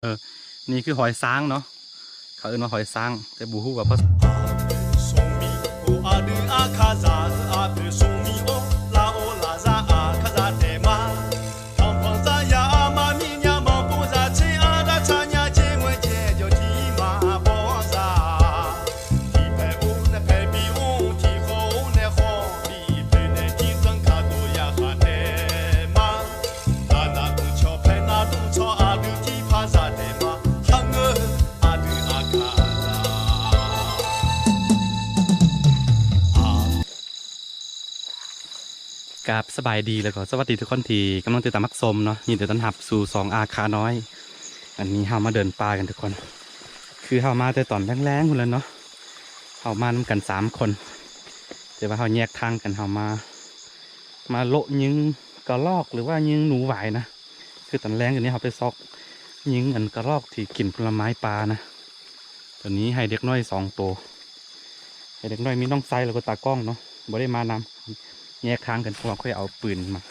ນີ້ຄືຫອຍຊ້າງເນາະ ເຂົາເອີ້ນວ່າຫອຍຊ້າງ ແຕ່ບໍ່ຮູ້ວ່າພາສາ ກາບສະບາຍດີ ແລ້ວກໍສະຫວັດດີທຸກຄົນທີ່ກຳລັງຕິດຕາມຮັບຊົມເນາະ. ຍິນດີຕ້ອນຮັບສູ່ຊ່ອງອາຄານ້ອຍ. ອັນນີ້ເຮົາມາເດີນປ່າກັນທຸກຄົນ ຄືເຮົາມາແຕ່ຕອນແລງໆພຸ້ນແຫຼະເນາະ. ເຮົາມານຳກັນສາມຄົນ ແຕ່ວ່າເຮົາແຍກທາງກັນ ເຮົາມາ ມາໂລະຍິງກະລອກ ຫຼືວ່າຍິງໜູຫວາຍນະ. ຄືຕອນແລງຢູ່ນີ້ເຮົາໄປຊອກຍິງອັນກະລອກທີ່ກິນຜົນລະໄມ້ປ່ານະ. ຕອນນີ້ໃຫ້ເດັກນ້ອຍສອງໂຕ ໃຫ້ເດັກນ້ອຍມີນ້ອງຊາຍ ແລ້ວກໍຕາກ້ອງເນາະ ບໍ່ໄດ້ມານຳ ແຍກທາງກັນ. ເພາະວ່າຂ້ອຍເອົາປືນມາ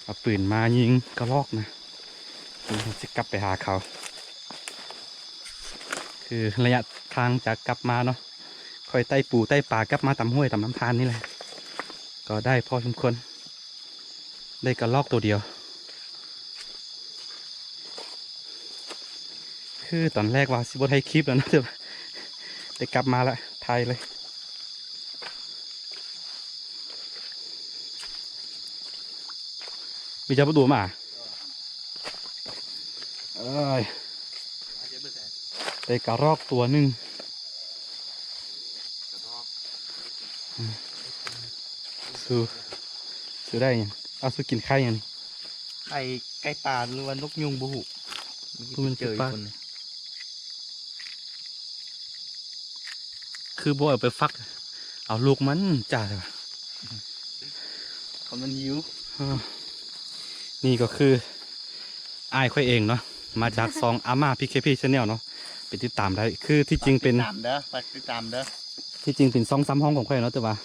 ເອົາປືນມາຍິງກະລອກນະ ຊິກັບໄປຫາເຂົາ. ຄືໄລຍະທາງຈາກກັບມາເນາະ ຂ້ອຍໄຕ່ປູໄຕ່ປາກັບມາຕາມຫ້ວຍຕາມລຳທານນີ້ແຫຼະ ກໍໄດ້ພໍສົມຄວນ ໄດ້ກະລອກໂຕດຽວ. ຄືຕອນແລກວ່າຊິບໍ່ຖ່າຍຄລິບແລ້ວນະ ແຕ່ວ່າໄດ້ກັບມາລະ ຖ່າຍເລີຍ. ມີຈັກປະຕູມາ ເອີຍ ໄດ້ກະລອກຕົວໜຶ່ງ. ສູ ສູໄດ້ຫຍັງ? ເອົາ ສູກິນໄຂ່ຫຍັງນີ້? ໄຂ່ ໄກ່ປ່າ ຫຼືວ່ານົກຍຸງ ບໍ່ຮູ້. ຄືບໍ່ເອົາໄປຟັກ ເອົາລູກມັນຈ້າແທ້ວ່າ. ເຂົາມັນຫິວ. ເອີ ນີ້ກໍຄືອ້າຍຂ້ອຍເອງເນາະ ມາຈາກຊ່ອງ Ama PKP Channel ເນາະ ໄປຕິດຕາມໄດ້. ຄືທີ່ຈິງເປັນ ຝາກຕິດຕາມເດີ ຝາກຕິດຕາມເດີ ທີ່ຈິງເປັນຊ່ອງສຳຮອງຂອງຂ້ອຍເນາະ ແຕ່ວ່າ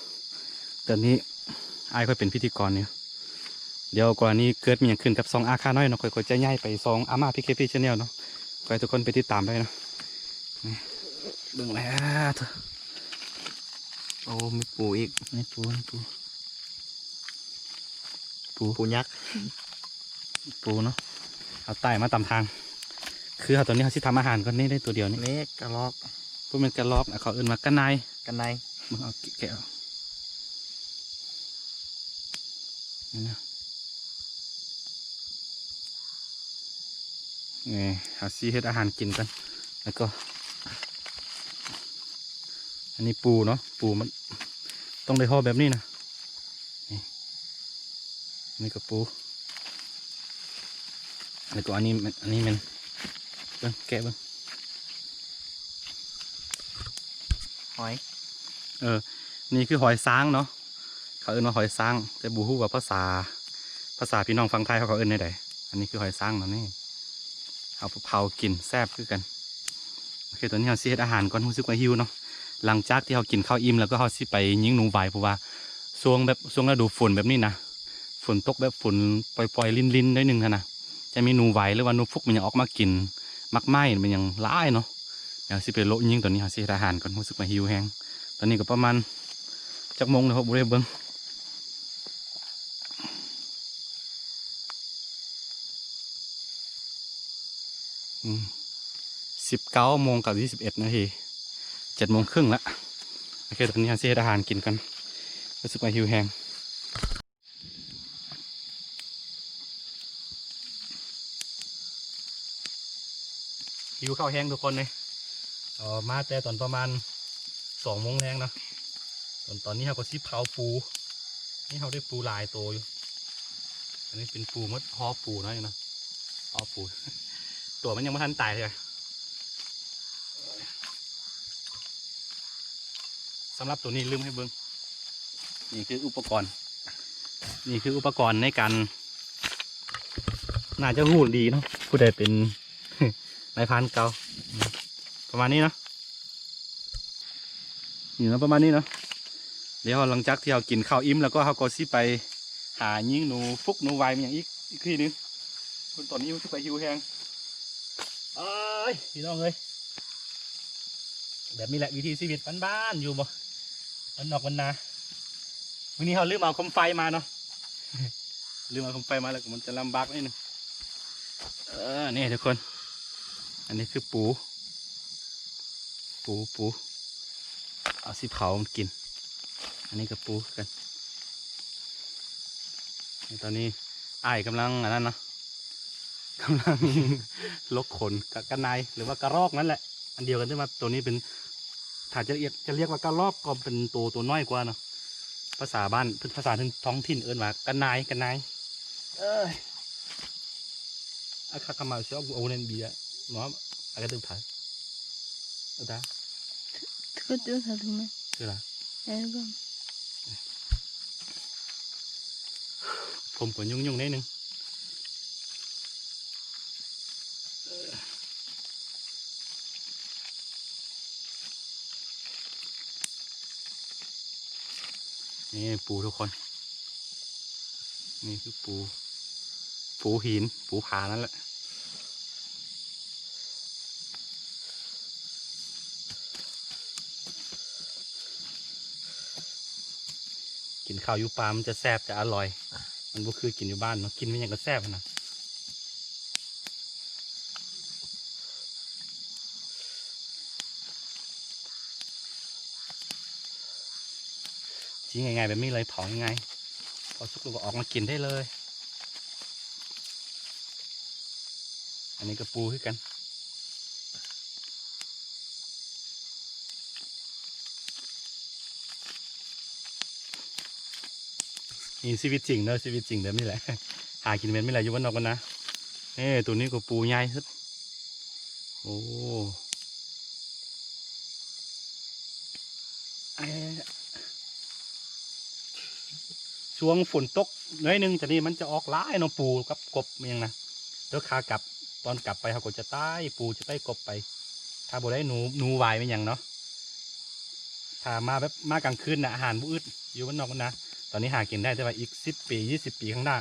ຕອນນີ້ອ້າຍຂ້ອຍເປັນພິທີກອນຢູ່. ດຽວກໍລະນີເກີດມີຫຍັງຂຶ້ນກັບຊ່ອງອາຄານ້ອຍເນາະ ຂ້ອຍກໍຈະຍ້າຍໄປຊ່ອງ Ama PKP Channel ເນາະ ຂໍໃຫ້ທຸກຄົນໄປຕິດຕາມໄດ້ເນາະ. ນີ້ ເບິ່ງແລ້ວ ໂອ້ ມີປູອີກ ມີປູ ມີປູ ປູ ປູຍັກ ປູເນາະ. ເອົາໄຕ່ມາຕາມທາງ ຄືເຮົາ ຕອນນີ້ເຮົາຊິທຳອາຫານກ່ອນ. ນີ້ໄດ້ຕົວດຽວນີ້ ນີ້ກະລອກ ບໍ່ແມ່ນກະລອກ ເຂົາເອີ້ນວ່າກະນາຍ ກະນາຍ. ເບິ່ງ ເອົາແກະ ແກະອອກ ນີ້ນະ. ນີ້ ເຮົາຊິເຮັດອາຫານກິນກ່ອນ ແລ້ວກໍ ອັນນີ້ປູເນາະ ປູມັນຕ້ອງໄດ້ຫໍ່ແບບນີ້ນະ. ນີ້ ອັນນີ້ກໍປູ ແລ້ວກໍອັນນີ້ ອັນນີ້ແມ່ນ ເບິ່ງ ແກະເບິ່ງ ຫອຍ ເອີ ນີ້ຄືຫອຍຊ້າງເນາະ ເຂົາເອີ້ນວ່າຫອຍຊ້າງ ແຕ່ບໍ່ຮູ້ວ່າພາສາ ພາສາພີ່ນ້ອງຝັ່ງໄທເຂົາ ເຂົາເອີ້ນແນວໃດ. ອັນນີ້ຄືຫອຍຊ້າງເນາະ ນີ້ເອົາໄປເຜົາກິນແຊບຄືກັນ. ໂອເຄ ຕອນນີ້ເຮົາຊິເຮັດອາຫານກ່ອນ ຮູ້ສຶກວ່າຫິວເນາະ. ຫຼັງຈາກທີ່ເຮົາກິນເຂົ້າອີ່ມແລ້ວ ກໍເຮົາຊິໄປຍິງໜູຫວາຍ ເພາະວ່າຊ່ວງແບບ ຊ່ວງລະດູຝົນແບບນີ້ນະ ຝົນຕົກແບບຝົນປ່ອຍໆລິນໆໜ້ອຍໜຶ່ງຫັ້ນນະ ຈະມີໜູຫວາຍ ຫຼືວ່າໜູຟຸກມັນຍັງອອກມາກິນໝາກໄມ້ມັນຍັງຫຼາຍເນາະ. ດຽວຊິໄປໂລະຍິງ ຕອນນີ້ເຮົາຊິເຮັດອາຫານກ່ອນ ຮູ້ສຶກວ່າຫິວແຮງ. ຕອນນີ້ກໍປະມານຈັກໂມງແລ້ວ ບໍ່ໄດ້ເບິ່ງ ອືມ ສິບເກົ້າໂມງກັບສີ່ສິບເອັດນາທີ ເຈັດໂມງເຄິ່ງລະ. ໂອເຄ ຕອນນີ້ເຮົາຊິເຮັດອາຫານກິນກ່ອນ ຮູ້ສຶກວ່າຫິວແຮງ. ຫິວເຂົ້າແຮງທຸກຄົນເລີຍ ເອີ ມາແຕ່ຕອນປະມານສອງໂມງແລງເນາະ. ຕອນ ຕອນນີ້ເຮົາກໍຊິເຜົາປູ ນີ້ເຮົາໄດ້ປູຫຼາຍໂຕຢູ່ ອັນນີ້ເປັນປູໝົດ ຫໍ່ປູເນາະ ນີ້ເນາະ ຫໍ່ປູ ຕົວມັນຍັງບໍ່ທັນຕາຍເທື່ອ. ສຳລັບໂຕນີ້ລືມໃຫ້ເບິ່ງ ນີ້ຄືອຸປະກອນ ນີ້ຄືອຸປະກອນໃນການ ໜ້າຈະຮູ້ດີເນາະ ຜູ້ໃດເປັນນາຍພານເກົ່າ ປະມານນີ້ເນາະ. ນີ້ເນາະ ປະມານນີ້ເນາະ. ດຽວຫຼັງຈາກທີ່ເຮົາກິນເຂົ້າອີ່ມແລ້ວ ກໍເຮົາກໍຊິໄປຫາຍິງໜູຟຸກ ໜູຫວາຍ ມີຫຍັງອີກ ອີກທີໜຶ່ງ. ເພິ່ນຕອນນີ້ຮູ້ສຶກວ່າຫິວແຮງ ເອີຍ ພີ່ນ້ອງເອີຍ ແບບນີ້ແຫຼະວິຖີຊີວິດບ້ານໆ ຢູ່ບໍ່ ບ້ານນອກບ້ານນາ. ມື້ນີ້ເຮົາລືມເອົາໂຄມໄຟມາເນາະ ລືມເອົາໂຄມໄຟມາ ແລ້ວກໍມັນຈະລຳບາກໜ້ອຍໜຶ່ງ. ເອີ ນີ້ທຸກຄົນ ອັນນີ້ຄືປູ ປູ ປູ ເອົາຊິເຜົາມັນກິນ. ອັນນີ້ກໍປູຄືກັນ. ຕອນນີ້ອ້າຍກຳລັງອັນນັ້ນເນາະ ກຳລັງຫຼົກຂົນກະ ກະນາຍ ຫຼືວ່າກະຣອກນັ້ນແຫຼະ ອັນດຽວກັນ ແຕ່ວ່າໂຕນີ້ເປັນ ຖ້າຈະ ຈະລຽກວ່າກະຣອກກໍເປັນໂຕ ໂຕນ້ອຍກວ່າເນາະ. ພາສາບ້ານ ພາສາທ້ອງຖິ່ນເອີ້ນວ່າກະນາຍ ກະນາຍ. ເອີຍ Acá kamar si aku unen bia. No, acá te gusta. Está. Tú que te vas a comer. Será. Algo. ຜົມກໍຫຍຸ້ງໆ ໜ້ອຍໜຶ່ງ. ນີ້ປູທຸກຄົນ ນີ້ຄືປູ ປູຫີນ ປູຜານັ້ນແຫຼະ. ກິນເຂົ້າຢູ່ປ່າມັນຈະແຊບ ຈະອະລ່ອຍ ມັນບໍ່ຄືກິນຢູ່ບ້ານເນາະ ກິນແມ່ນຫຍັງກໍແຊບຫັ້ນນະ. ຊີ້ງ່າຍໆ ແບບນີ້ເລີຍ ເຜົາງ່າຍໆ ເຜົາສຸກແລ້ວກໍອອກມາກິນໄດ້ເລີຍ. ອັນນີ້ກໍປູຄືກັນ. ນີ້ຊີວິດຈິງເດີ ຊີວິດຈິງແບບນີ້ແຫຼະ ຫາກິນແບບນີ້ແຫຼະ ຢູ່ບ້ານນອກບ້ານນາ. ເອີ ໂຕນີ້ກໍປູໃຫຍ່ສຸດ. ໂອ້ ເອີ ຊ່ວງຝົນຕົກໜ້ອຍໜຶ່ງ ຕອນນີ້ມັນຈະອອກຫຼາຍເນາະ ປູກັບກົບແມ່ນຫຍັງນະ. ແລ້ວຂາກັບ ຕອນກັບໄປເຮົາກໍຈະໄຕ້ປູ ຈະໄຕ້ກົບໄປ ຖ້າບໍ່ໄດ້ໜູ ໜູຫວາຍແມ່ນຫຍັງເນາະ. ຖ້າມາແບບ ມາກາງຄືນນະ ອາຫານບໍ່ອຶດ ຢູ່ບ້ານນອກບ້ານນາ. ຕອນນີ້ຫາກິນໄດ້ ແຕ່ວ່າອີກສິບປີ ຊາວປີຂ້າງໜ້າ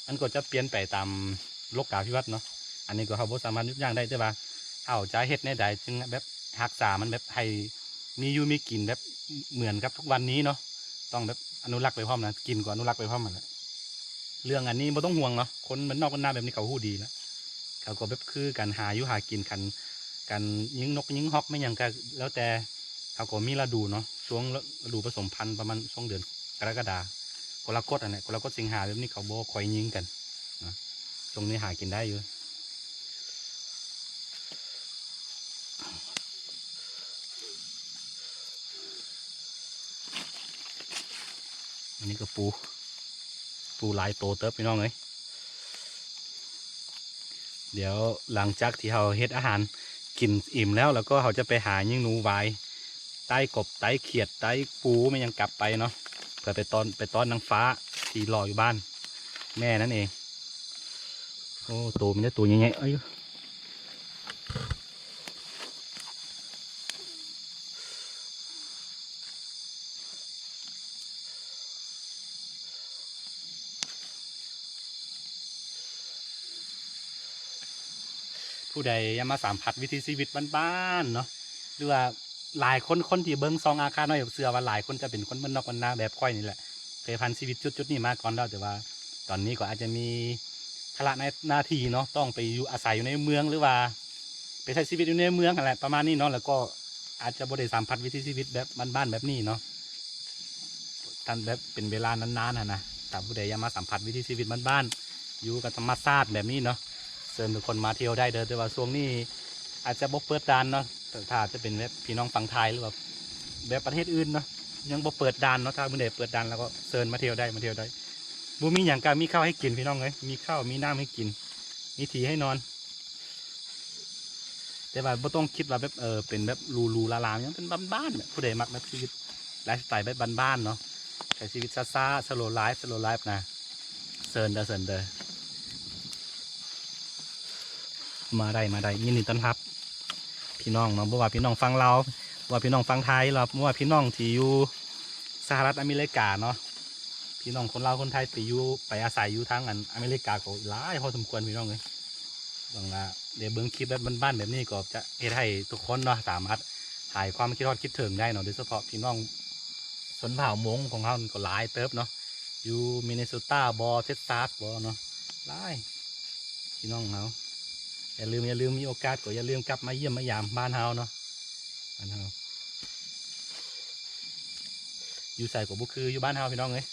ມັນກໍຈະປ່ຽນໄປຕາມໂລກາພິວັດເນາະ. ອັນນີ້ກໍເຮົາບໍ່ສາມາດຢຸດຢັ້ງໄດ້ ແຕ່ວ່າເຮົາຈະເຮັດແນວໃດຈຶ່ງແບບຮັກສາມັນແບບໃຫ້ມີຢູ່ມີກິນແບບເໝືອນກັບທຸກວັນນີ້ເນາະ. ຕ້ອງແບບອະນຸລັກໄປພ້ອມນະ ກິນກໍອະນຸລັກໄປພ້ອມຫັ້ນແຫຼະ. ເລື່ອງອັນນີ້ບໍ່ຕ້ອງຫ່ວງເນາະ ຄົນບ້ານນອກບ້ານນາແບບນີ້ເຂົາຮູ້ດີລະ. ເຂົາກໍແບບຄືການຫາຢູ່ຫາກິນ ຄັນ ການຍິງນົກຍິງຮອກແມ່ນຫຍັງກໍແລ້ວແຕ່. ເຂົາກໍມີລະດູເນາະ ຊ່ວງລະດູປະສົມພັນ ປະມານຊ່ວງເດືອນກໍລະກະດາ ກໍລະກົດຫັ້ນແຫຼະ ກໍລະກົດ ສິງຫາ ແບບນີ້ເຂົາບໍ່ຄ່ອຍຍິງກັນນະ. ຊ່ວງນີ້ຫາກິນໄດ້ຢູ່. ອັນນີ້ກໍປູ ປູຫຼາຍໂຕເຕີບ ພີ່ນ້ອງເອີຍ. ດຽວຫຼັງຈາກທີ່ເຮົາເຮັດອາຫານກິນອີ່ມແລ້ວ ແລ້ວກໍເຮົາຈະໄປຫາຍິງໜູຫວາຍ ໄຕ້ກົບ ໄຕ້ຂຽດ ໄຕ້ປູ ແມ່ນຫຍັງກັບໄປເນາະ ເພື່ອໄປຕ້ອນ ໄປຕ້ອນນາງຟ້າທີ່ລໍຢູ່ບ້ານແມ່ນັ້ນເອງ. ໂອ້ ໂຕມີແຕ່ໂຕໃຫຍ່ໆ ເອີຍ. ຜູ້ໃດຢາກມາສຳຜັດວິຖີຊີວິດບ້ານໆເນາະ ຫຼືວ່າຫຼາຍຄົນ ຄົນທີ່ເບິ່ງຊ່ອງອາຄານ້ອຍ ເຊື່ອວ່າຫຼາຍຄົນຈະເປັນຄົນບ້ານນອກບ້ານນາແບບຂ້ອຍນີ້ແຫຼະ ເຄີຍຜ່ານຊີວິດຈຸດໆນີ້ມາກ່ອນແລ້ວ ແຕ່ວ່າຕອນນີ້ກໍອາດຈະມີພາລະໜ້າ ໜ້າທີ່ເນາະ ຕ້ອງໄປຢູ່ອາໄສຢູ່ໃນເມືອງ ຫຼືວ່າໄປໃຊ້ຊີວິດຢູ່ໃນເມືອງຫັ້ນແຫຼະ ປະມານນີ້ເນາະ ແລ້ວກໍອາດຈະບໍ່ໄດ້ສຳຜັດວິຖີຊີວິດແບບບ້ານໆແບບນີ້ເນາະ. ທ່ານແບບເປັນເວລານານໆຫັ້ນນະ ຖ້າຜູ້ໃດຢາກມາສຳຜັດວິຖີຊີວິດບ້ານໆ ຢູ່ກັບທຳມະຊາດແບບນີ້ເນາະ ເຊີນທຸກຄົນມາທ່ຽວໄດ້ເດີ ແຕ່ວ່າຊ່ວງນີ້ອາດຈະບໍ່ເປີດດ່ານເນາະ. ຖ້າຈະເປັນແບບພີ່ນ້ອງຝັ່ງໄທ ຫຼືວ່າແບບປະເທດອື່ນເນາະ ຍັງບໍ່ເປີດດ່ານເນາະ ຖ້າມື້ໃດເປີດດ່ານແລ້ວກໍເຊີນມາທ່ຽວໄດ້ ມາທ່ຽວໄດ້. ບໍ່ມີຫຍັງ ກໍມີເຂົ້າໃຫ້ກິນ ພີ່ນ້ອງເອີຍ ມີເຂົ້າມີນ້ຳໃຫ້ກິນ ມີທີ່ໃຫ້ນອນ. ແຕ່ວ່າບໍ່ຕ້ອງຄິດວ່າແບບ ເອີ ເປັນແບບຫຼູໆຫຼາໆຫຍັງ ເປັນບ້ານໆ ແບບຜູ້ໃດມັກແບບຊີວິດໄລຟ໌ສະໄຕແບບບ້ານໆເນາະ ໃຊ້ຊີວິດຊ້າໆ slow life slow life ນະ ເຊີນເດີ ເຊີນເດີ ມາໄດ້ ມາໄດ້ ຍິນດີຕ້ອນຮັບພີ່ນ້ອງເນາະ ບໍ່ວ່າພີ່ນ້ອງຝັ່ງລາວ ບໍ່ວ່າພີ່ນ້ອງຝັ່ງໄທ ຫຼືວ່າບໍ່ວ່າພີ່ນ້ອງທີ່ຢູ່ສະຫະລັດອາເມລິກາເນາະ ພີ່ນ້ອງຄົນລາວຄົນໄທໄປຢູ່ ໄປອາໄສຢູ່ທາງອັນອາເມລິກາກໍຫຼາຍພໍສົມຄວນ ພີ່ນ້ອງເອີຍ. ຫວັງວ່າໄດ້ເບິ່ງຄລິບແບບບ້ານໆແບບນີ້ ກໍຈະເຮັດໃຫ້ທຸກຄົນເນາະ ສາມາດຫາຍຄວາມຄິດຮອດຄິດເຖິງໄດ້ເນາະ, ໂດຍສະເພາະພີ່ນ້ອງຊົນເຜົ່າມົ້ງຂອງເຮົານີ້ກໍຫຼາຍເຕີບເນາະ ຢູ່ມິນເນໂຊຕາບໍ ເທັກຊັສບໍເນາະ ຫຼາຍພີ່ນ້ອງເຮົາ. ຢ່າລືມ ຢ່າລືມ ມີໂອກາດກໍຢ່າລືມກັບມາຢ້ຽມມາຢາມບ້ານເຮົາເນາະ ບ້ານເຮົາ ຢູ່ໃສກໍບໍ່ຄືຢູ່ບ້ານເຮົາ ພີ່ນ້ອງເອີຍ.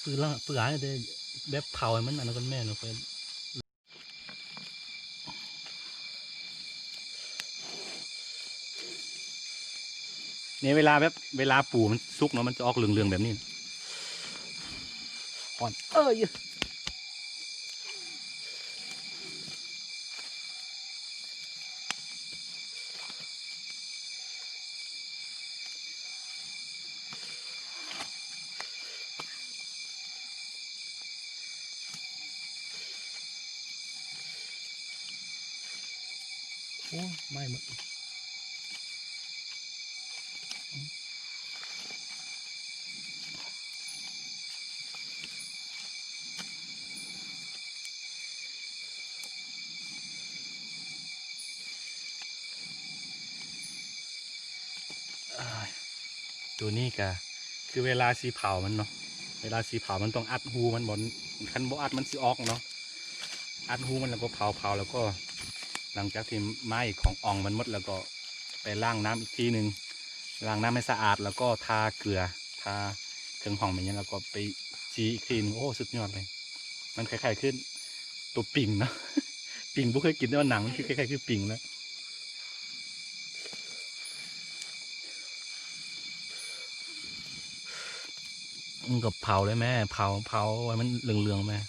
ປືນລະ ປືນຫຼາຍເດ້ ແບບເຜົາໃຫ້ມັນອັນນັ້ນກ່ອນແມ່ນ ນີ້ເວລາແບບ ເວລາປູມັນສຸກເນາະ ມັນຈະອອກເຫຼືອງໆແບບນີ້ ຮ້ອນ ເອີຍ. ໂອ້ ໄໝ້ໝົດ. ໂຕນີ້ກະຄືເວລາຊິເຜົາມັນເນາະ ເວລາຊິເຜົາມັນຕ້ອງອັດຮູມັນ ບໍ່ ຄັນບໍ່ອັດມັນຊິອອກເນາະ. ອັດຮູມັນແລ້ວກໍເຜົາ ເຜົາແລ້ວກໍ ຫຼັງຈາກທີ່ໄມ້ຂອງອ່ອງມັນໝົດແລ້ວກໍໄປລ້າງນ້ຳອີກທີໜຶ່ງ ລ້າງນ້ຳໃຫ້ສະອາດ ແລ້ວກໍທາເກືອ ທາເຄື່ອງຫອມອີ່ຫຍັງ ແລ້ວກໍໄປຈີ່ອີກທີໜຶ່ງ. ໂອ້ ສຸດຍອດເລີຍ ມັນຄ້າຍໆຄືໂຕປິງເນາະ ປິງບໍ່ເຄີຍກິນ ແຕ່ວ່າໜັງມັນຄືຄ້າຍໆຄືປິງນະ. ມັນກໍເຜົາເລີຍແມ່ ເຜົາ ເຜົາໃຫ້ມັນເຫຼືອງໆແມ່.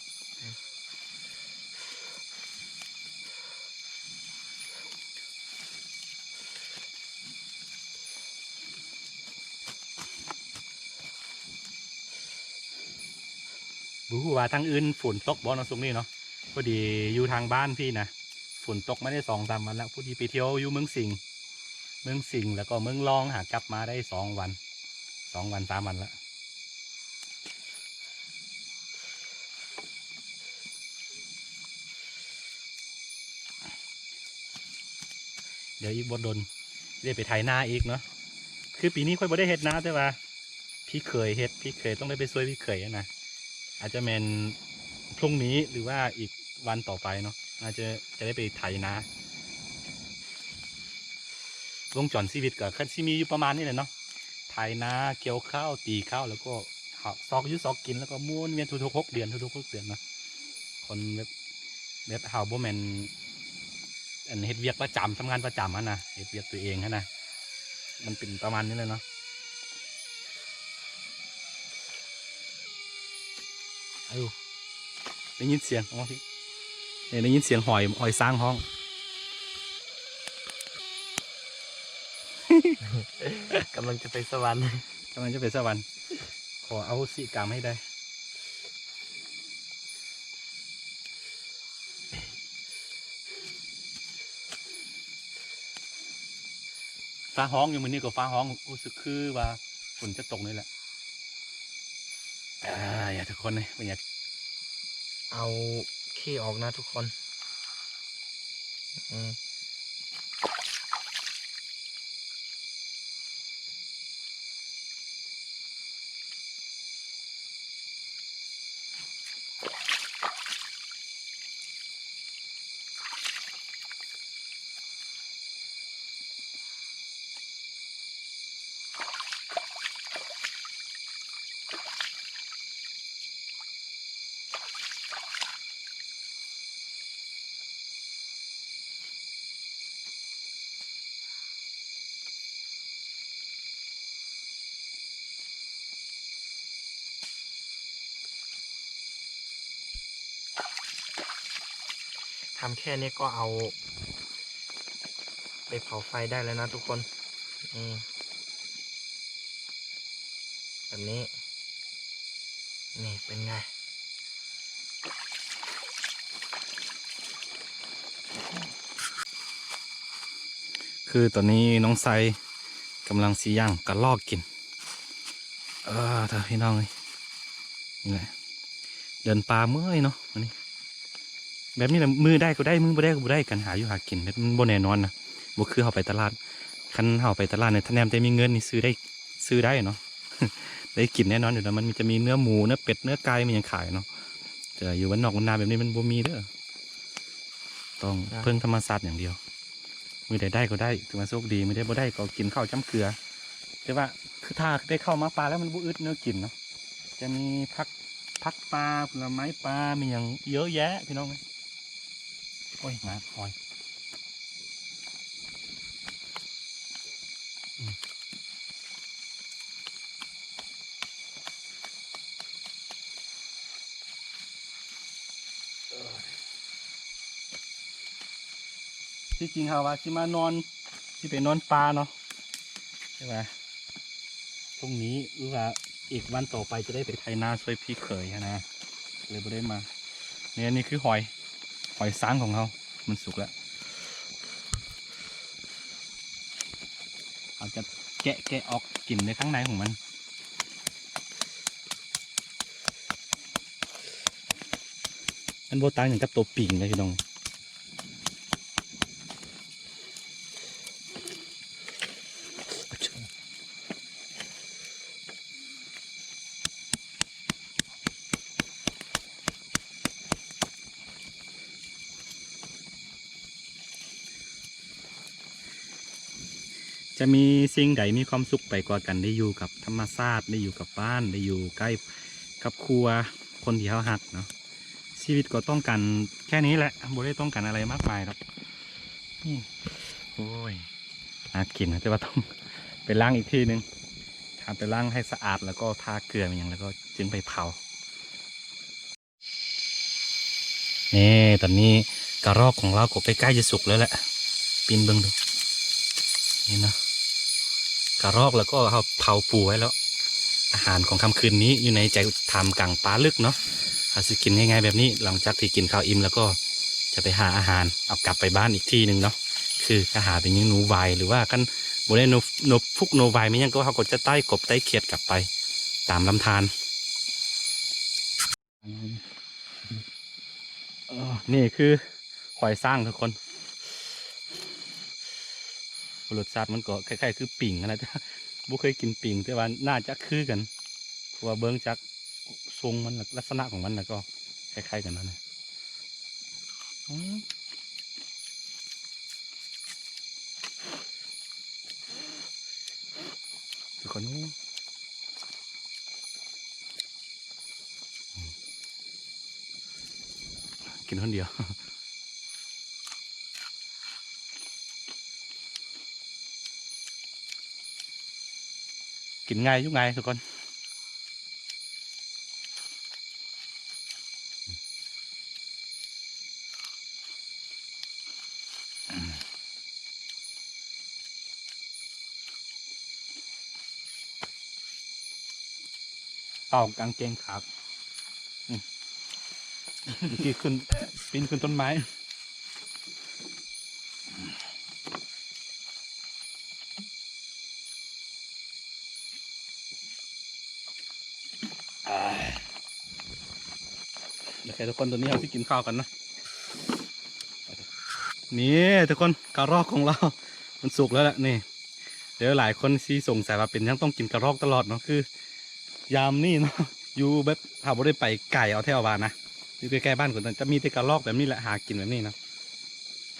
ບໍ່ຮູ້ວ່າທາງອື່ນຝົນຕົກບໍ່ເນາະ ຊ່ວງນີ້ເນາະ. ພໍດີຢູ່ທາງບ້ານພີ້ນະ ຝົນຕົກມາໄດ້ສອງສາມວັນແລ້ວ. ພໍດີໄປທ່ຽວຢູ່ເມືອງສິງ ເມືອງສິງ ແລ້ວກໍເມືອງລອງ ຫາກັບມາໄດ້ສອງວັນ ສອງວັນສາມວັນລະ. ດຽວອີກບໍ່ດົນຊິໄດ້ໄປໄຖນາອີກເນາະ. ຄືປີນີ້ຂ້ອຍບໍ່ໄດ້ເຮັດນາ ແຕ່ວ່າພີ່ເຂີຍເຮັດ ພີ່ເຂີຍ ຕ້ອງໄດ້ໄປຊ່ວຍພີ່ເຂີຍນະ. ອາດຈະແມ່ນ ພລຸ່ງນີ້ ຫຼືວ່າອີກວັນຕໍ່ໄປເນາະ ອາດຈະ ຈະໄດ້ໄປໄຖນາ. ວົງຈອນຊີວິດກໍຄືຊິມີຢູ່ປະມານນີ້ແຫຼະເນາະ ໄຖນາ ກ່ຽວເຂົ້າ ຕີເຂົ້າ ແລ້ວກໍຊອກຢູ່ຊອກກິນ ແລ້ວກໍໝູນວຽນທຸກໆຫົກເດືອນ ທຸກໆຫົກເດືອນເນາະ. ຄົນແບບ ແບບເຮົາບໍ່ແມ່ນ ອັນ ເຮັດວຽກປະຈຳ ທຳງານປະຈຳຫັ້ນນະ ເຮັດວຽກຕົວເອງຫັ້ນນະ ມັນເປັນປະມານນີ້ແຫຼະເນາະ. ເອົາ ໄດ້ຍິນສຽງ ເອົາມາພີ້ ນີ້ໄດ້ຍິນສຽງຫອຍ ຫອຍຊ້າງຮ້ອງ ກຳລັງຈະໄປສະຫວັນ ກຳລັງຈະໄປສະຫວັນ ຂໍອະໂຫສິກຳໃຫ້ໄດ້. ຟ້າຮ້ອງຢູ່ ມື້ນີ້ກໍຟ້າຮ້ອງ ຮູ້ສຶກຄືວ່າຝົນຈະຕົກນີ້ແຫຼະ. ອາ ຢ່າ ທຸກຄົນເອີຍ ບໍ່ຢາກ ເອົາເຄອອກນະທຸກຄົນ ອືມ. ทำแค่นี้ก็เอาไปเผาไฟได้แล้วนะทุกคน นี่ แบบนี้ นี่เป็นไง เค ຄືຕອນນີ້ນ້ອງໄຊກຳລັງຊິຍ່າງກະລອກກິນ. ເອີ ເດີພີ່ນ້ອງເອີຍ ນີ້ແຫຼະ ເດີນປ່າເມື່ອຍເນາະ ອັນນີ້ ແບບນີ້ລະ ມື້ໄດ້ກໍໄດ້ ມື້ບໍ່ໄດ້ກໍບໍ່ໄດ້ ການຫາຢູ່ຫາກິນແບບມັນບໍ່ແນ່ນອນນະ ບໍ່ຄືເຮົາໄປຕະຫຼາດ. ຄັນເຮົາໄປຕະຫຼາດນີ້ ຖ້າແນມແຕ່ມີເງິນນີ້ຊື້ໄດ້ ຊື້ໄດ້ເນາະ ໄດ້ກິນແນ່ນອນຢູ່ແລ້ວ ມັນຈະມີເນື້ອໝູ ເນື້ອເປັດ ເນື້ອໄກ່ ມີຫຍັງຂາຍເນາະ. ແຕ່ຢູ່ບ້ານນອກບ້ານນາແບບນີ້ມັນບໍ່ມີເດີ ຕ້ອງເພິ່ງທຳມະຊາດຢ່າງດຽວ. ມື້ໃດໄດ້ກໍໄດ້ ຖືວ່າໂຊກດີ ມື້ໃດບໍ່ໄດ້ກໍກິນເຂົ້າຈ້ຳເກືອ. ແຕ່ວ່າຄືຖ້າໄດ້ເຂົ້າມາປ່າແລ້ວມັນບໍ່ອຶດແນວກິນເນາະ ຈະມີຜັກ ຜັກປ່າ ຜົນລະໄມ້ປ່າ ມີຫຍັງເຍອະແຍະພີ່ນ້ອງເອີຍ. ໂອ້ຍ ງາມ ຫອຍ ອືມ. ທີ່ຈິງເຮົາວ່າຊິມານອນ ຊິໄປນອນປ່າເນາະ ແຕ່ວ່າ ພວກນີ້ ຫຼືວ່າອີກວັນຕໍ່ໄປຈະໄດ້ໄປໄຖນາຊ່ວຍພີ່ເຂີຍຫັ້ນນະ ເລີຍບໍ່ໄດ້ມາ. ນີ້ ອັນນີ້ຄືຫອຍ ຫອຍຊາງຂອງເຮົາ ມັນສຸກແລ້ວ ເຮົາຈະແກະ ແກະອອກກິນໃນຂ້າງໃນຂອງມັນ. ມັນບໍ່ຕ່າງຫຍັງກັບໂຕປິງເດ້ພີ່ນ້ອງ. ຈະມີສິ່ງໃດມີຄວາມສຸກໄປກວ່າການໄດ້ຢູ່ກັບທຳມະຊາດ ໄດ້ຢູ່ກັບບ້ານ ໄດ້ຢູ່ໃກ້ຄອບຄົວ ຄົນທີ່ເຮົາຮັກເນາະ. ຊີວິດກໍຕ້ອງການແຄ່ນີ້ແຫຼະ ບໍ່ໄດ້ຕ້ອງການອະໄລມາກມາຍດອກ. ອືມ ໂອ້ຍ ໜ້າກິນນະ ແຕ່ວ່າຕ້ອງໄປລ້າງອີກທີໜຶ່ງ ຖ້າໄປລ້າງໃຫ້ສະອາດ ແລ້ວກໍທາເກືອຫຍັງ ແລ້ວກໍຈຶ່ງໄປເຜົາ. ນີ້ ຕອນນີ້ກະຮອກຂອງລາວກໍໃກ້ໆຈະສຸກແລ້ວແຫຼະ ປີ້ນເບິ່ງດູ ນີ້ເນາະ ກະຮອກ ແລ້ວກໍເຮົາເຜົາປູໄວ້ແລ້ວ. ອາຫານຂອງຄ່ຳຄືນນີ້ຢູ່ໃນໃຈທ່າມກາງປ່າລຶກເນາະ ເຮົາຊິກິນງ່າຍໆແບບນີ້. ຫຼັງຈາກທີ່ກິນເຂົ້າອີ່ມແລ້ວກໍຈະໄປຫາອາຫານເອົາກັບໄປບ້ານອີກທີ່ໜຶ່ງເນາະ ຄືຈະຫາເປັນຫຍັງ ໜູຫວາຍ ຫຼືວ່າຄັນບໍ່ໄດ້ໜູ ໜູພຸກ ໜູຫວາຍ ແມ່ນຫຍັງກໍ ເຮົາກໍຈະໄຕ້ກົບໄຕ້ຂຽດກັບໄປຕາມລຳທານ. ເອີ ນີ້ຄືຫອຍຊາງທຸກຄົນ ລົດຊາດມັນກໍຄ້າຍໆຄືປິງຫັ້ນນະ ແຕ່ບໍ່ເຄີຍກິນປິງ ແຕ່ວ່າໜ້າຈະຄືກັນ ເພາະວ່າເບິ່ງຈາກຊົງມັນ ລັກສະນະຂອງມັນນະ ກໍຄ້າຍໆກັນຫັ້ນນະ. ອືມ ທຸກຄົນ ກິນຄົນດຽວ ກິນງ່າຍຢູ່ງ່າຍທຸກຄົນ. ເຕົາກາງເກງຂາດ ອືມ ເມື່ອກີ້ຂຶ້ນ ປີນຂຶ້ນຕົ້ນໄມ້. ໂອເຄທຸກຄົນ ຕອນນີ້ເຮົາຊິກິນເຂົ້າກັນນະ. ນີ້ທຸກຄົນ ກະຮອກຂອງລາວມັນສຸກແລ້ວແຫຼະນີ້. ເດີ ຫຼາຍຄົນຊິສົງໄສວ່າເປັນຫຍັງຕ້ອງກິນກະຮອກຕະຫຼອດເນາະ ຄືຍາມນີ້ເນາະ ຢູ່ແບບເຮົາບໍ່ໄດ້ໄປໄກເອົາແທ້ວ່ານະ ຢູ່ໃກ້ໆບ້ານກໍຈະມີແຕ່ກະຮອກແບບນີ້ແຫຼະ ຫາກິນແບບນີ້ນະ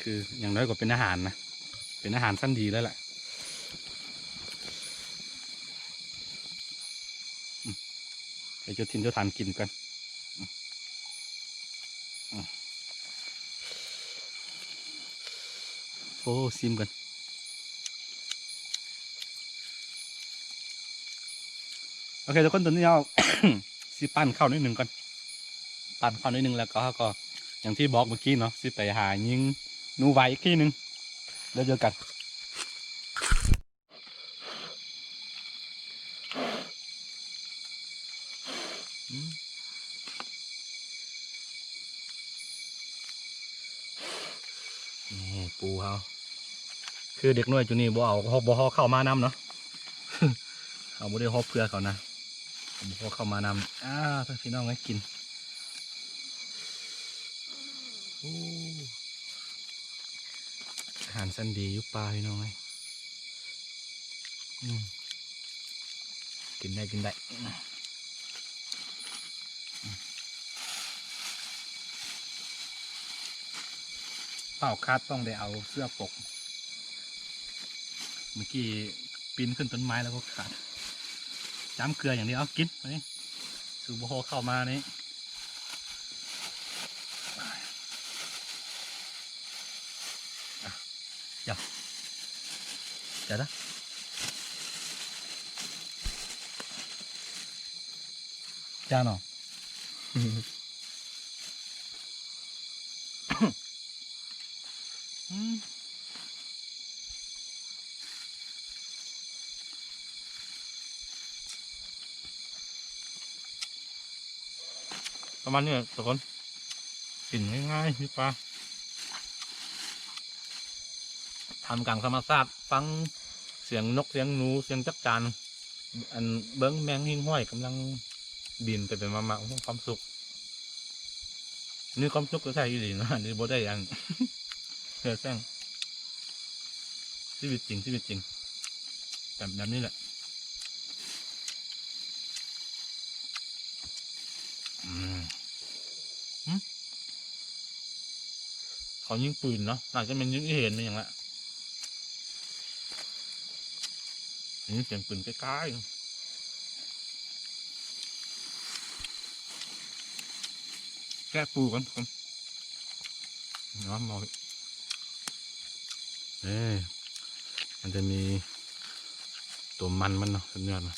ຄືຢ່າງໜ້ອຍກໍເປັນອາຫານນະ ເປັນອາຫານຊັ້ນດີແລ້ວແຫຼະ. ອືມ ໃຫ້ເຈົ້າຖິ່ນເຈົ້າຖານກິນກ່ອນ. ອືມ ອືມ ໂອ້ ຊີມກ່ອນ. ໂອເຄທຸກຄົນ ຕອນນີ້ເຮົາຊິປັ່ນເຂົ້າໜ້ອຍໜຶ່ງກ່ອນ ປັ່ນເຂົ້າໜ້ອຍໜຶ່ງ ແລ້ວກໍເຮົາກໍຢ່າງທີ່ບອກເມື່ອກີ້ເນາະ ຊິໄປຫາຍິງໜູຫວາຍອີກທີໜຶ່ງ ແລ້ວເຈີກັນ. ນີ້ປູເຮົາ ຄືເດັກນ້ອຍຈຸນີ້ບໍ່ເອົາ ບໍ່ຫໍ່ເຂົ້າມານຳເນາະ ເຮົາບໍ່ໄດ້ຫໍ່ເພື່ອເຂົານະ ບໍ່ຫໍ່ເຂົ້າມານຳ. ອ້າ ພີ່ນ້ອງເອີຍ ກິນ ໂອ້ ອາຫານຊັ້ນດີຢູ່ປ່າ ພີ່ນ້ອງເອີຍ. ອືມ ກິນໄດ້ ກິນໄດ້. ອືມ ເປົາຂາດ ຕ້ອງໄດ້ເອົາເສື້ອປົກ. ເມື່ອກີ້ປີນຂຶ້ນຕົ້ນໄມ້ແລ້ວກໍຂາດ. ຈ້ຳເກືອຢ່າງດຽວ. ເອົາ ກິນ ອັນນີ້ ສູບໍ່ພໍເຂົ້າມານີ້. ອ່ະ ເຈົ້າ ເຈົ້າລະ ຈ້າເນາະ. ອືມ ປະມານນີ້ແຫຼະທຸກຄົນ ກິນງ່າຍໆ ຢູ່ປ່າ ທ່າມກາງທຳມະຊາດ ຟັງສຽງນົກ ສຽງໜູ ສຽງຈັກຈານ ອັນ ເບິ່ງແມງຫິ້ງຫ້ອຍກຳລັງບິນໄປໄປມາໆ ໂອ້ ຄວາມສຸກ ມີຄວາມສຸກແທ້ໆ ອີ່ຫຼີນະ ອັນນີ້ບໍ່ໄດ້ອັນ ເພື່ອແຊງ ຊີວິດຈິງ ຊີວິດຈິງ ແບບ ແບບນີ້ແຫຼະ. ອືມ ຫື ເຂົາຍິງປືນເນາະ ໜ້າຈະແມ່ນຍິງອີເຫັນແມ່ນຫຍັງລະ ໄດ້ຍິນສຽງປືນໃກ້ໆ. ແກະປູກ່ອນ ເນາະ ເອົາ ເອີ ມັນຈະມີຕົວມັນມັນເນາະ ສຸດຍອດເນາະ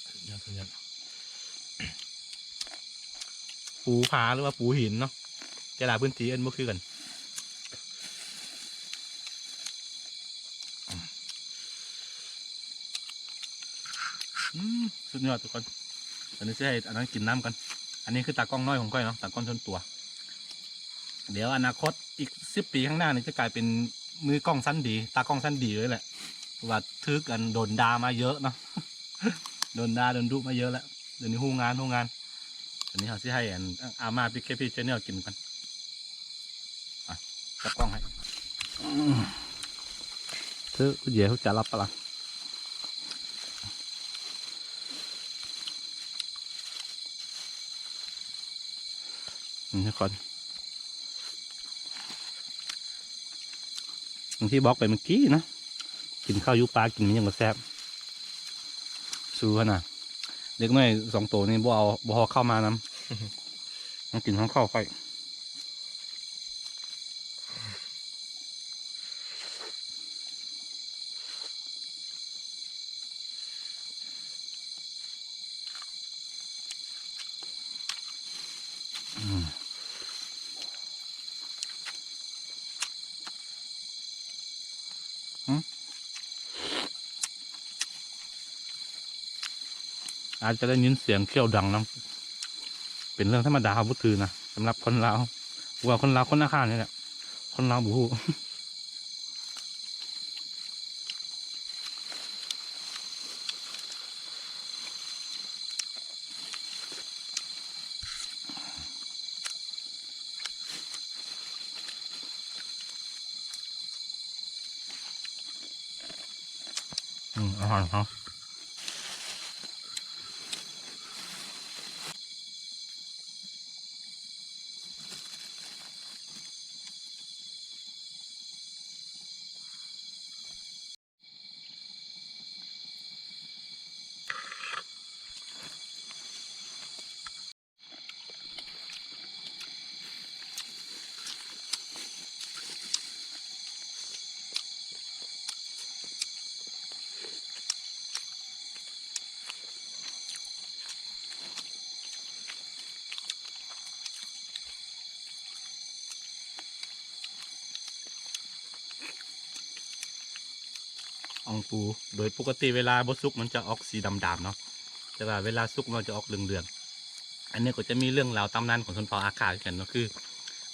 ສຸດຍອດ ສຸດຍອດ. ປູຜາ ຫຼືວ່າປູຫີນເນາະ ແຕ່ລະພື້ນທີ່ເອີ້ນບໍ່ຄືກັນ. ອືມ ສຸດຍອດທຸກຄົນ ຕອນນີ້ຊິໃຫ້ອັນນັ້ນກິນນ້ຳກ່ອນ. ອັນນີ້ຄືຕາກ້ອງນ້ອຍຂອງຂ້ອຍເນາະ ຕາກ້ອງສ່ວນຕົວ. ດຽວອະນາຄົດອີກສິບປີຂ້າງໜ້ານີ້ຈະກາຍເປັນມືກ້ອງຊັ້ນດີ ຕາກ້ອງຊັ້ນດີເລີຍແຫຼະ ເພາະວ່າຖືກອັນໂດນດ່າມາເຍອະເນາະ ໂດນດ່າໂດນດຸມາເຍອະແລ້ວ. ດຽວນີ້ຮູ້ງານ ຮູ້ງານ. ອັນນີ້ເຮົາຊິໃຫ້ອັນ ອາ ອາມາ ພີເຄພີ Channel ກິນກ່ອນ. ອ່ະ ຈັບກ້ອງໃຫ້ ເທີ ເຢ ຈະຫຼັບປະລະ. ນີ້ກ່ອນ ຢ່າງທີ່ບອກໄປເມື່ອກີ້ນະ ກິນເຂົ້າຢູ່ປ່າ ກິນມັນຫຍັງກໍແຊບ. ສູ້ຫັ້ນນະ ເດັກນ້ອຍສອງໂຕນີ້ບໍ່ເອົາ ບໍ່ຫໍ່ເຂົ້າມານຳ ມັນກິນຂອງເຂົ້າຂ້ອຍ. ອືມ ອືມ ອາດຈະໄດ້ຍິນສຽງຂ້ຽວດັງນຳ ເປັນເລື່ອງທຳມະດາ ເຮົາບໍ່ຖືນະ ສຳລັບຄົນລາວ ວ່າຄົນລາວ ຄົນອາຄານີ້ແຫຼະ ຄົນລາວບໍ່ຮູ້. ອືມ ອາຫານເຮົາ. ອ່ອງປູ ໂດຍປົກກະຕິເວລາບໍ່ສຸກມັນຈະອອກສີດຳໆເນາະ ແຕ່ວ່າເວລາສຸກມັນຈະອອກເຫຼືອງໆ. ອັນນີ້ກໍຈະມີເລື່ອງລາວຕຳນານຂອງຊົນເຜົ່າອາຂ່າຄືກັນເນາະ ຄື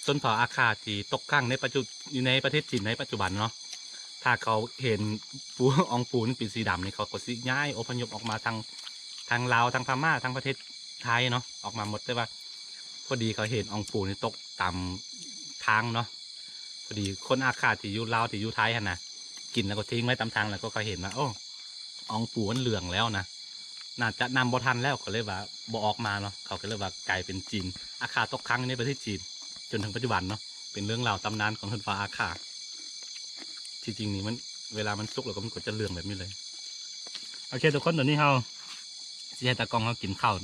ຊົນເຜົ່າອາຂ່າທີ່ຕົກຄ້າງໃນປັດຈຸ ຢູ່ໃນປະເທດຈີນໃນປັດຈຸບັນເນາະ ຖ້າເຂົາເຫັນປູ ອອງປູນີ້ເປັນສີດຳນີ້ ເຂົາກໍຊິຍ້າຍອົບພະຍົບອອກມາທາງ ທາງລາວ ທາງພະມ້າ ທາງປະເທດໄທເນາະ ອອກມາໝົດ. ແຕ່ວ່າພໍດີເຂົາເຫັນອອງປູນີ້ຕົກຕາມທາງເນາະ ພໍດີຄົນອາຂ່າທີ່ຢູ່ລາວ ທີ່ຢູ່ໄທຫັ້ນນະ ກິນແລ້ວກໍຖິ້ມໄວ້ຕາມທາງ ແລ້ວກໍເຂົາເຫັນວ່າ ໂອ້ ອອງປູມັນເຫຼືອງແລ້ວນະ ໜ້າຈະນຳບໍ່ທັນແລ້ວ ກໍເລີຍວ່າບໍ່ອອກມາເນາະ. ເຂົາກໍເລີຍວ່າກາຍເປັນຈີນ ອາຂ່າຕົກຄ້າງຢູ່ໃນປະເທດຈີນ ຈົນເຖິງປັດຈຸບັນເນາະ ເປັນເລື່ອງລາວຕຳນານຂອງຊົນເຜົ່າອາຂ່າ. ທີ່ຈິງນີ້ມັນ ເວລາມັນສຸກແລ້ວກໍມັນກໍຈະເຫຼືອງແບບນີ້ເລີຍ. ໂອເຄ ທຸກຄົນ ຕອນນີ້ເຮົາຊິໃຫ້ຕາກ້ອງເຮົາກິນເຂົ້າ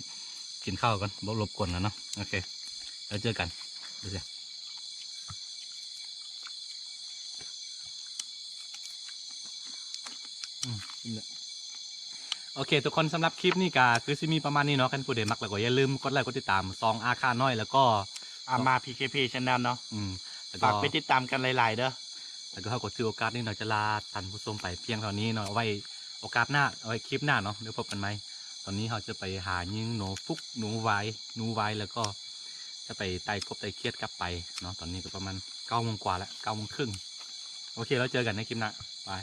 ກິນເຂົ້າກ່ອນ ບໍ່ລົບກວນແລ້ວເນາະ. ໂອເຄ ແລ້ວເຈີກັນ ດູຊິ ອືມ ກິນແລ້ວ. ໂອເຄ ທຸກຄົນ ສຳລັບຄລິບນີ້ກໍຄືຊິມີປະມານນີ້ເນາະ. ຄັນຜູ້ໃດມັກແລ້ວກໍຢ່າລືມກົດໄລກົດຕິດຕາມຊ່ອງອາຂ່ານ້ອຍ ແລ້ວກໍ ອາມາ PKP Channel ເນາະ ອືມ ແລ້ວກໍ ຝາກໄປຕິດຕາມກັນຫຼາຍໆເດີ. ແລ້ວກໍເຮົາກໍຖືໂອກາດນີ້ເນາະ ຈະລາທ່ານຜູ້ຊົມໄປພຽງເທົ່ານີ້ເນາະ. ໄວ້ໂອກາດໜ້າ ໄວ້ຄລິບໜ້າເນາະ ໄດ້ພົບກັນໃໝ່. ຕອນນີ້ເຮົາຈະໄປຫາຍິງໜູຟຸກ ໜູຫວາຍ ໜູຫວາຍ ແລ້ວກໍຈະໄປໄຕ່ກົບໄຕ່ຂຽດກັບໄປເນາະ. ຕອນນີ້ກໍປະມານເກົ້າໂມງກວ່າແລ້ວ ເກົ້າໂມງເຄິ່ງ. ໂອເຄ ແລ້ວເຈີກັນໃນຄລິບໜ້າ ບາຍ.